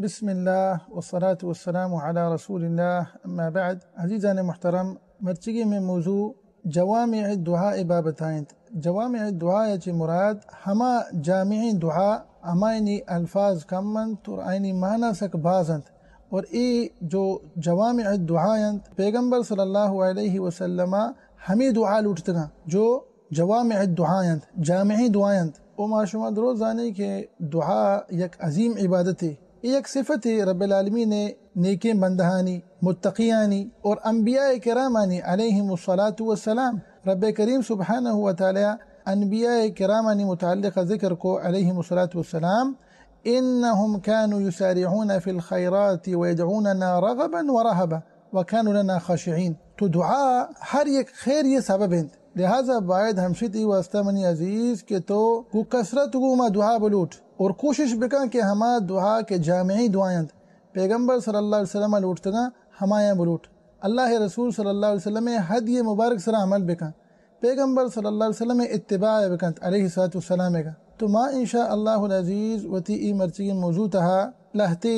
بسم اللہ والصلاة والسلام علی رسول اللہ، اما بعد۔ عزیزان محترم، مرچگی میں موضوع جوامع الدعاء بابت آئینت۔ جوامع الدعاء چی مراد ہما جامعی دعا، ہمائنی الفاظ کم انت اور آئینی معنی سک باز انت۔ اور ای جو جوامع الدعاء انت، پیغمبر صلی اللہ علیہ وسلم ہمیں دعا لوٹتگاں جو جوامع الدعاء انت، جامعی دعا انت۔ او ما شما درو زانی کہ دعا یک عظیم عبادتے، ای یک صفت رب العالمین نیکیں بندہانی، متقیانی اور انبیاء کرامانی علیہم الصلاة والسلام۔ رب کریم سبحانہ و تعالی انبیاء کرامانی متعلق ذکر کو علیہم الصلاة والسلام، انهم كانوا يسارعون في الخيرات ويدعوننا رغبا ورهبا وكانوا لنا خاشعين۔ تو دعا ہر یک خیر یہ سبب انت، لہذا باید ہمشی تی واسطہ منی عزیز کہ تو گو کثرت گو ما دعا بلوٹ اور کوشش بکن کہ ہما دعا کے جامعی دعا انت، پیغمبر صلی اللہ علیہ وسلم لوٹتگاں، ہمایاں بلوٹ۔ اللہ رسول صلی اللہ علیہ وسلم ہدی مبارک سرا عمل بکن، پیغمبر صلی اللہ علیہ وسلم اتباع بکنت علیہ الصلوۃ والسلام گا۔ تو ما ان شاء اللہ العزیز وتی ای مرچگی موضوع تہا لہتے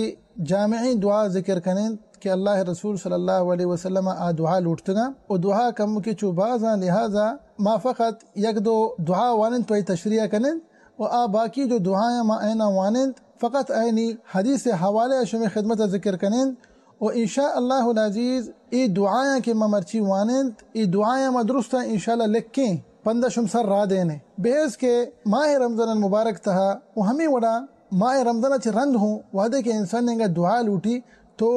جامعی دعا ذکر کنیں کہ اللہ رسول صلی اللہ علیہ وسلم آ دعا لوٹتگاں و دعا کم کے چو بازاں، لہذا ما فقط یک دو دعا وانیں تو ای تشریح کنیں و آ باقی جو دعایاں ما اینا وانیں فقط اینی حدیث حوالے شمی خدمت ذکر کنیں و ان شاء اللہ العزیز ای دعایاں کہ ما مرچی وانیں، ای دعایاں ما درستاں ان شاء اللہ لکھیں، پندہ شم سر را دینے۔ بحیث کہ ماہ رمضان المبارک تہا و ہمیں وڑا ماہ رمضان چہ رند ہوں وہدے کہ انسان نے دعا لوٹی تو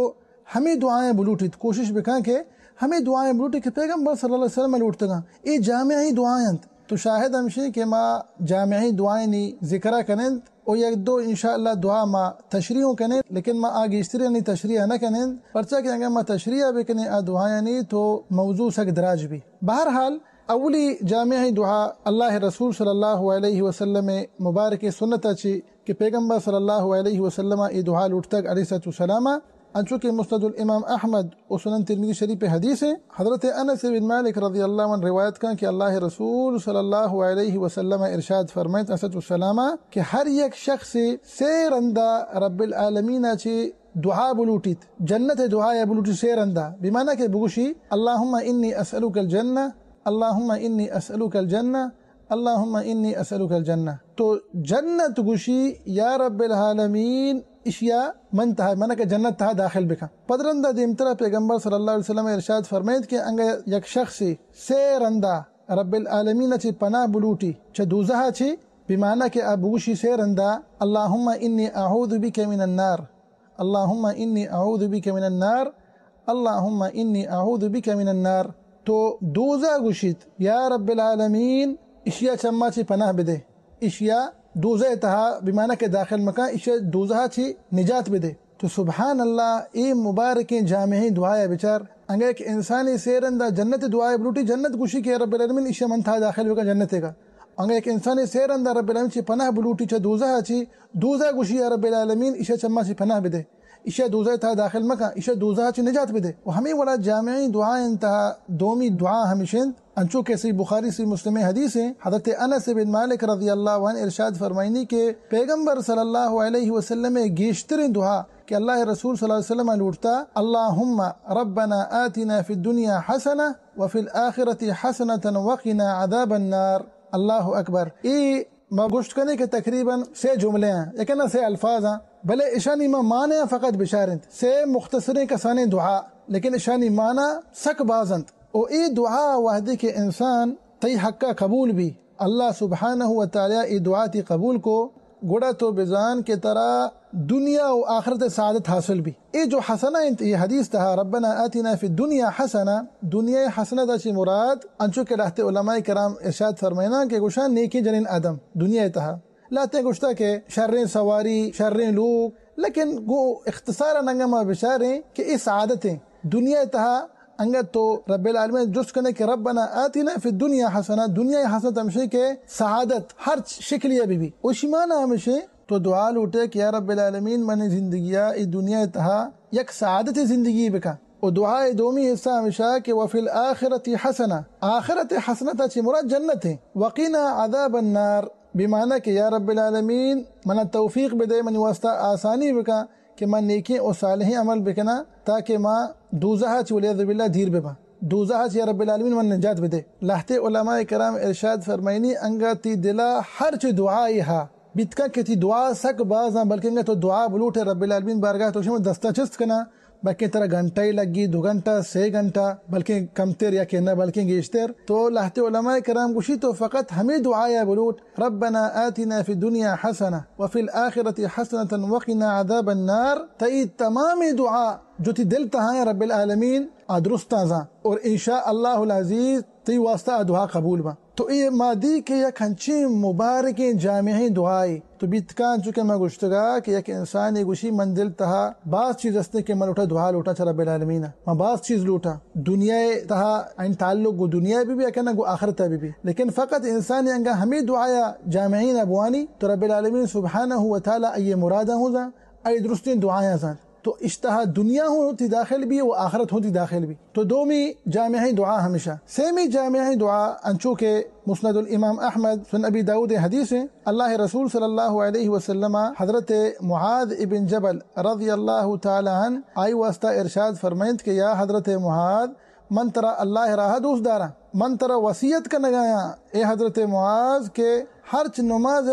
ہمیں دعائیں بلوٹیت، کوشش بکن کہ ہمیں دعائیں بلوٹی کہ پیغمبر صلی اللہ علیہ وسلم لوٹتگاں۔ ای جامعی دعائیں انت۔ تو شاہد ہمشی کہ ما جامعی دعائیں نی ذکرہ کنیں و یک دو ان شاء اللہ دعا ما تشریح کنیں، لیکن ما آ گیشترینی تشریح نہ کنیں، پرچا کہ اگر ما تشریح بکنیں آ دعایانی تو موضوع سک دراج بی۔ بہرحال، اولی جامعی دعا اللہ رسول صلی اللہ علیہ وسلم مبارک سنت چی کہ پیغمبر صلی اللہ علیہ وسلم ای دعا لوٹتگ علیہ الصلوۃ والسلام، انچو کہ مسند الامام احمد و سنن ترمذی شریف حدیث ہیں۔ حضرت انس بن مالک رضی اللہ عنہ روایت کن کہ اللہ رسول صلی اللہ علیہ وسلم ارشاد فرمائیت علیہ الصلوۃ والسلام کہ ہر یک شخص سے رندا رب العالمین چی دعا بلوٹیت، جنت دعا یا بلوٹی سے رندا، بمعنی کہ بگوشی، اللهم انی اسألک الجنہ، اللهم انی اسألک الجنہ، اللهم انی اسألک الجنہ۔ تو جنت گوشی، یا رب العالمین، اشیا من تہا، من کہ جنت تہا داخل بکن۔ پدرندہ دیمترا پیغمبر صلی اللہ علیہ وسلم ارشاد فرمائیت کہ انگا یک شخص سے رندا رب العالمین چی پناہ بلوٹی، چہ دوزہ چی، بمعنی کہ آ بگوشی سے رندا، اللهم انی اعوذ بک من النار، اللهم انی اعوذ بک من النار، اللهم انی اعوذ بک من النار۔ تو دوزہ گوشیت، یا رب العالمین، اشیا چما چی پناہ بدے، اشیا دوزہ تہا بمعنی کہ داخل مکن، اشیا دوزہ چی نجات بدے۔ تو سبحان اللہ، اے مبارکیں جامعیں دعایا بچار۔ انگا یک انسانی سے رندا جنت دعایا بلوٹی، جنت گوشی کہ یا رب العالمین، اشیا من تہا داخل بکن جنت کا۔ انگا یک انسانی سے رندا رب العالمین چی پناہ بلوٹی چہ دوزہ چی، دوزہ گوشی یا رب العالمین، اشیا چما چی پناہ بدے، اشیا دوزہ تہا داخل مکن، اشیا دوزہ چی نجات بدے۔ و ہمیں وڑا جامعیں دعا انتہا دومی دعا ہمشند، انچو کہ صحیح بخاری صحیح مسلم حدیث ہیں، حضرت انس بن مالک رضی اللہ عنہ ارشاد فرمائنی کہ پیغمبر صلی اللہ علیہ وسلم گیشتریں دعا کہ اللہ رسول صلی اللہ علیہ وسلم لوٹتا، اللهم ربنا آتنا في الدنيا حسنة وفي الآخرة حسنة وقنا عذاب النار۔ اللہ اکبر۔ ای ما گوشت کنے کہ تقریباً سے جملے ہیں، یک نہ سے الفاظ ہیں، بلے اشانی ما معنی فقط بشارنت۔ سے مختصریں کسانیں دعا، لیکن اشانی معنی سک باز انت۔ او ای دعا وہدے کہ انسان تئی حقا قبول بی، اللہ سبحانہ و تعالی ای دعا تی قبول کو، گڑا تو بزان کہ ترا دنیا و آخرت سعادت حاصل بی۔ ای جو حسنہ انت، ای حدیث تہا ربنا آتنا فی الدنیا حسنہ، دنیا حسنہ دا چی مراد، انچو کہ لہتے علماء کرام ارشاد فرمائنا کہ گوشان نیکی جنین آدم دنیا تہا۔ لہتے گوشتا کہ شریں سواری، شریں لوگ، لیکن گو اختصار انگا ما بچاریں کہ ای سعادت ہیں دنیا تہا۔ انگت تو رب العالمین جست کنے کہ ربنا آتنا فی الدنیا حسنہ، دنیا حسنت ہمشی کہ سعادت ہر شکلی بی بی۔ اوشی معنی ہمشی تو دعا لوٹے کہ یا رب العالمین منی زندگیا ای دنیا تہا یک سعادت زندگی بکن۔ و دعا دومی حصہ ہمشا کہ وفی الآخرۃ حسنہ، آخرت حسنت چی مراد جنت ہیں، وقنا عذاب النار، بمعنی کہ یا رب العالمین منا توفیق بدے، منی واسطہ آسانی بکن کہ ما نیکیں و صالحیں عمل بکناں، تاکہ ما دوزہ چی، والعیاذ باللہ، دیر بباں۔ دوزہ چی یا رب العالمین من نجات بدے۔ لہتے علماء کرام ارشاد فرمائنی، انگا تی دلا ہر چی دعائی ہا، بیتکاں کہ تی دعا سک بازاں، بلکہ انگا تو دعا بلوٹے، رب العالمین بارگاہ تو شما دستا چست کناں، بلکہ ترا گھنٹہ لگی، دو گھنٹہ، سے گھنٹہ، بلکہ کمتر یا کہ نہ، بلکہ گیشتر۔ تو لہتے علماء کرام گوشی تو فقط ہمیں دعایا بلوٹ، ربنا آتنا فی الدنیا حسنہ وفی الآخرۃ حسنۃ وقنا عذاب النار۔ تئی تمام دعا جو تی دل تہا ہیں، رب العالمین آ درستاں زاں، اور ان شاء اللہ العزیز تئی واسطہ آ دعا قبول باں۔ تو اے ما دی کہ یک ہنچیں مبارکیں جامعیں دعائے تو بیت کاں، چونکہ ما گوشتگا کہ یک انسانے گوشی، من دل تہا باز چیز ہستیں کہ من لوٹا دعا لوٹاں چہ رب العالمین ء۔ من باز چیز لوٹاں، دنیا ء تہا این تعلق گو دنیا بی بی، اکن گو آخرت بی بی۔ لیکن فقط انسانے انگا ہمیں دعایا جامعین بوانی تو رب العالمین سبحانہ و تعالی ای مراداں ہوں زاں، ای درستیں دعایاں زاں۔ تو اشتہا دنیا ہوں تی داخل بی و آخرت ہوں تی داخل بی۔ تو دومی جامعی دعا ہمیشہ۔ سیمی جامعی دعا انچو کہ مسند الامام احمد، سنن ابی داؤد حدیث ہیں، اللہ رسول صلی اللہ علیہ وسلم حضرت معاذ ابن جبل رضی اللہ تعالی عنہ آئی واسطہ ارشاد فرمائنت کہ یا حضرت معاذ، من ترا اللہ راہ دوست داراں، من ترا وصیت کنگایاں اے حضرت معاذ کہ ہرچ نماز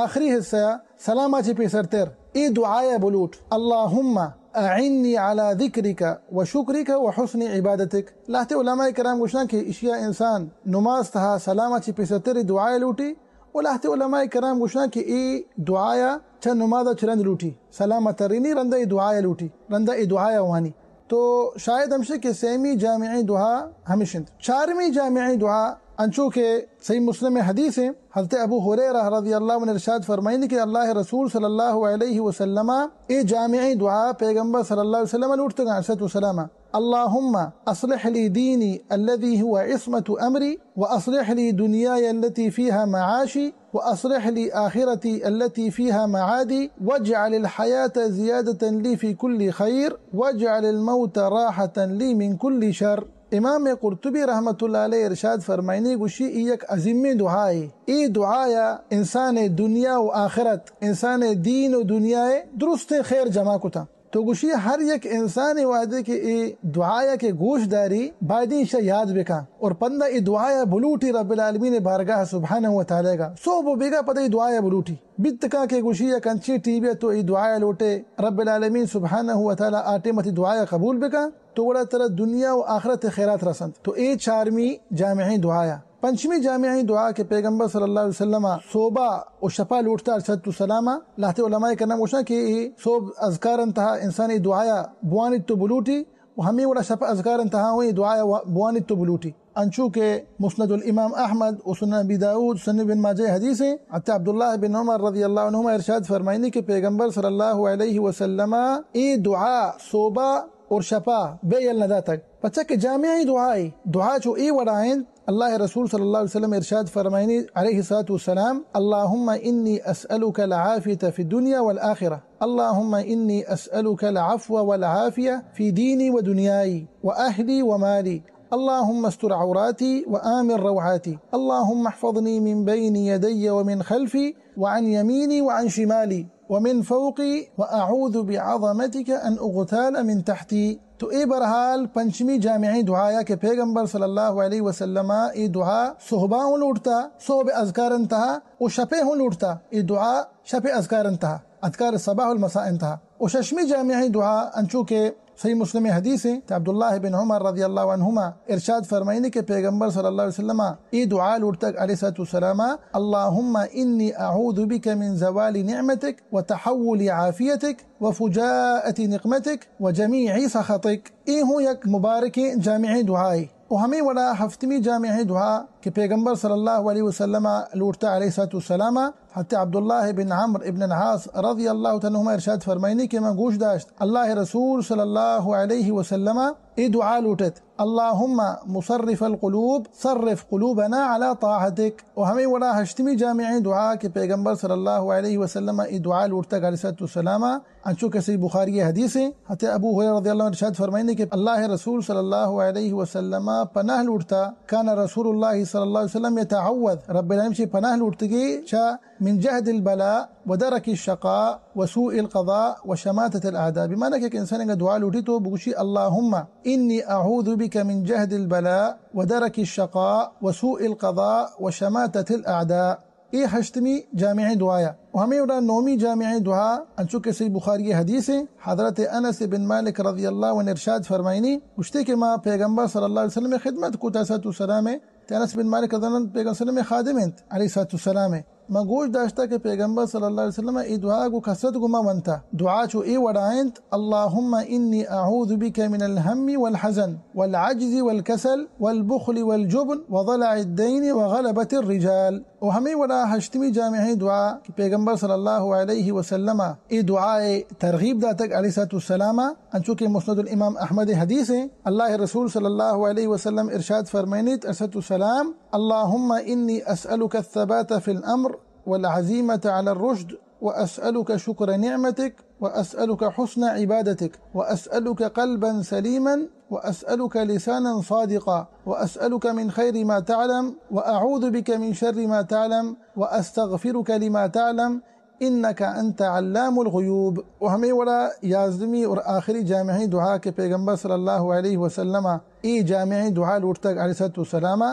آخری حصہ سلاما چی پیسرتر اے دعایا بلوٹ، اللہم اعنی علی ذکرک و شکرک و حسن عبادتک۔ لہتے علماء کرام گوشناں کہ اشیا انسان نماز تہا سلاما چی پیسرتر اے دعایا لوٹی، و لہتے علماء کرام گوشناں کہ اے دعایا چہ نمازا چہ رند لوٹی، سلاما ترینی رندا اے دعایا لوٹی، رندا اے دعایا وانی۔ تو شاید ہمشہ کہ سیمی جامعی دعا ہمش انت۔ چارمی جامعی دعا انچو کہ صحیح مسلم حدیث ہیں، حضرت ابو ہریرہ رضی اللہ عنہ ارشاد فرمائنی کہ اللہ رسول صلی اللہ علیہ وسلم اے جامعی دعا پیغمبر صلی اللہ علیہ وسلم لوٹتگاں، علیہ الصلوۃ والسلام، اللہم اصلح لی دینی الذی هو عصمۃ امری و اصلح لی دنیای التی فیها معاشی وأصلح لي آخرتي التي فيها معادي، واجعل الحياة زيادة لي في كل خير، واجعل الموت راحة لي من كل شر۔ امام قرطبی رحمت اللہ علیہ ارشاد فرمائنی گوشی، ای یک عظیمیں دعائے۔ ای دعایا انسان دنیا و آخرت، انسان دین و دنیا درستیں خیر جمع کتاں۔ تو گوشی ہر یک انسانے وہدے کہ اے دعایا کہ گوش داری، باید ایشا یاد بکاں اور پندا اے دعایا بلوٹی رب العالمین بارگاہ سبحانہ و تعالی گا۔ صحب و بیگا پدا اے دعایا بلوٹی۔ بیت کاں کہ گوشی یک انچیں ٹیبیا تو اے دعایا لوٹے، رب العالمین سبحانہ و تعالی آ ٹیم تی دعایا قبول بکاں، تو گڑا ترا دنیا و آخرت خیرات رسنت۔ تو اے چارمی جامعیں دعایا۔ پنچمی جامعی دعا کہ پیغمبر صلی اللہ علیہ وسلم صوبہ و شپا لوٹتا علیہ الصلوۃ والسلام، لہتے علماء کرام گوشاں کہ اے صوب اذکار انتہا انسان اے دعایا بوانیت تو بلوٹی و ہمیں وڑا شپ اذکار انتہا اے دعایا وا-، بوانیت تو بلوٹی۔ انچو کہ مسند الامام احمد و سنن ابی داؤد، سنن ابن ماجہ حدیث ہیں، حتی عبداللہ بن عمر رضی اللہ عنہما ارشاد فرمائنی کہ پیغمبر صلی اللہ علیہ وسلم اے دعا صوبہ اور شپا بے یل نداتگ، پچا کہ جامعی دعائے۔ دعا چو اے وڑا انت، اللہ رسول صلی اللہ علیہ وسلم ارشاد فرمائنی علیہ الصلوۃ والسلام، اللہم انی اسألک العافیۃ فی الدنیا والآخرہ، اللہم انی اسألک العفو والعافیۃ فی دینی و دنیای و اہلی و مالی، اللہم استر عوراتی و آمن روعاتی، اللہم احفظنی من بین یدی و من خلفی و عن یمینی و عن شمالی۔ ومن فوقی واعوذ بعظمتک ان اغتال من تحتی۔ تو اے بہرحال پنچمی جامعی دعایا کہ پیغمبر صلی اللہ علیہ وسلم اے دعا صحبا ہوں لوٹتا، صحب اذکار انتہا و شپے ہوں لوٹتا، اے دعا شپ اذکار انتہا، اذکار صباح المساء انتہا۔ و ششمی جامعی دعا انچو کہ صحیح مسلم حدیث ہیں، عبداللہ بن عمر رضی اللہ عنہما ارشاد فرمائنی کہ پیغمبر صلی اللہ علیہ وسلم اے دعا لوٹتگ علیہ الصلوۃ والسلام، اللہم انی اعوذ بک من زوال نعمتک و تحول عافیتک و فجاءۃ نقمتک و جمیع سخطک۔ اے ہوں یک مبارکیں جامعیں دعائے۔ و ہمیں وڑا ہفتمی جامعیں دعا کہ پیغمبر صلی اللہ علیہ وسلم لوٹتا علیہ الصلوۃ والسلام، حضرت عبداللہ بن عمرو ابن العاص رضی اللہ تعالی عنہما ارشاد فرمائنی کہ من گوش داشت اللہ رسول صلی اللہ علیہ وسلم اے دعا لوٹت، اللہم مصرف القلوب صرف قلوبنا علی طاعتک۔ و ہمیں وڑا ہشتمی جامعیں دعا کہ پیغمبر صلی اللہ علیہ وسلم اے دعا لوٹتگ علیہ الصلوۃ والسلام، انچو کہ صحیح بخاری حدیث ہیں، حضرت ابو ہریرہ رضی اللہ عنہ ارشاد فرمائنی کہ اللہ رسول صلی اللہ علیہ وسلم پناہ لوٹتا، کان رسول اللہ صلی اللہ علیہ وسلم يتعوذ، رب العالمین چی پناہ لوٹتگی، چا من جهد البلاء ودرك الشقاء وسوء القضاء وشماتة الأعداء۔ بمعنی کہ انسان اگر دعا لوٹی تو بگوشی، اللهم إني أعوذ بك من جهد البلاء ودرك الشقاء وسوء القضاء وشماتة الأعداء۔ اے ہشتمی جامعی دعایا۔ و ہمیں وڑا نومی جامعی دعا، انچو کہ صحیح بخاری حدیث ہے، حضرت انس بن مالک رضی اللہ عنہ ارشاد فرمائنی، گوشتے کہ ما پیغمبر صلی اللہ علیہ وسلم خدمت کو، علیہ الصلوۃ والسلام، تے انس بن مالک رضی اللہ عنہ پیغمبر صلی اللہ علیہ وسلم خادم انت، علیہ الصلوۃ والسلام۔ ما گوش داشتا کہ پیغمبر صلی اللہ علیہ وسلم اے دعا گو کثرت گو ما ونتا۔ دعا چو اے وڑا انت، اللهم إني أعوذ بك من الهم والحزن والعجز والكسل والبخل والجبن وضلع الدين وغلبة الرجال۔ و ہمیں وڑا ہشتمی جامعی دعا کہ پیغمبر صلی اللہ علیہ وسلم اے دعا ترغیب داتگ، علیہ الصلوۃ والسلام، انچو کہ مسند الامام احمد حدیث ہے، اللہ رسول صلی اللہ علیہ وسلم ارشاد فرمائنیت، علیہ الصلوۃ والسلام، اللهم إني أسألك الثبات في الأمر والعزيمة على الرشد وأسألك شكر نعمتك وأسألك حسن عبادتك وأسألك قلبا سليما وأسألك لسانا صادقا وأسألك من خير ما تعلم وأعوذ بك من شر ما تعلم وأستغفرك لما تعلم إنك أنت علام الغيوب۔ و ہمیں وڑا یازدمی اور آخری جامعی دعا کہ پیغمبر صلی اللہ علیہ وسلم اے جامعی دعا لوٹتگ، علیہ الصلوۃ والسلام،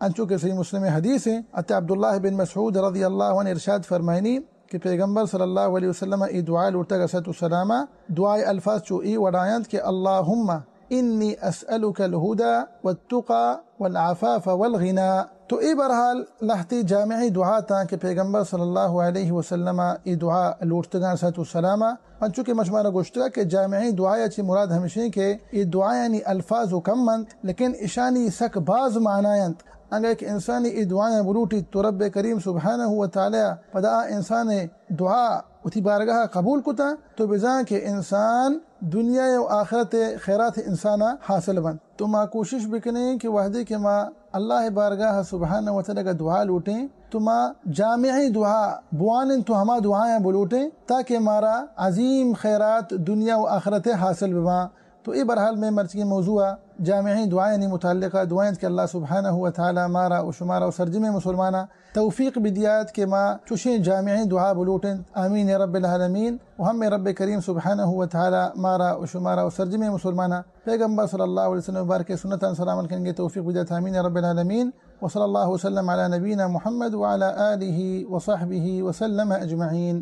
انچو کہ صحیح مسلم حدیث ہے، حضرت عبداللہ بن مسعود رضی اللہ عنہ ارشاد فرمائنی کہ پیغمبر صلی اللہ علیہ وسلم اے دعا لوٹتگ، علیہ الصلوۃ والسلام، دعائے الفاظ چو اے وڑا انت کہ اللهم إني أسألك الهدى والتقى والعفاف والغنى۔ تو اے بہرحال لہتے جامعی دعا تاں کہ پیغمبر صلی اللہ علیہ وسلم اے دعا لوٹتگاں، علیہ الصلوۃ والسلام۔ انچو کہ مشمارا گوشتگا کہ جامعی دعایا چی مراد ہمشیں کہ اے دعایانی الفاظ و کم انت، لیکن اشانی سک باز معنی انت۔ انگا یک انسانی اے دعایاں بلوٹیت تو رب کریم سبحانہ و تعالی پدا آ انسان دعا وتی بارگاہ قبول کتا تو بزان کہ انسان دنیا و آخرت خیرات انسانا حاصل بنت۔ تو ما کوشش بکنیں کہ وہدے کہ ما اللہ بارگاہ سبحانہ و تعالی دعا لوٹیں تو ما جامعی دعا بوانیں تو ہما دعایاں بلوٹیں تاکہ مارا عظیم خیرات دنیا و آخرت حاصل بباں۔ تو اے بہرحال مئے مرچگیں موضوع جامعی دعایانی متعلقہ دعا انت کہ اللہ سبحانہ و تعالی مارا و شمارا و سرجمیں مسلماناں توفیق بدیات کہ ما چوشیں جامعی دعا بلوٹیں۔ آمین یا رب العالمین۔ و ہمیں رب کریم سبحانہ و تعالی مارا و شمارا و سرجمیں مسلماناں پیغمبر صلی اللہ علیہ وسلم بارک سنتان سر عمل کنگے توفیق بدیات۔ آمین یا رب العالمین۔ وصلی اللہ وسلم علی نبینا محمد وعلی آلہ وصحبہ وسلم اجمعین۔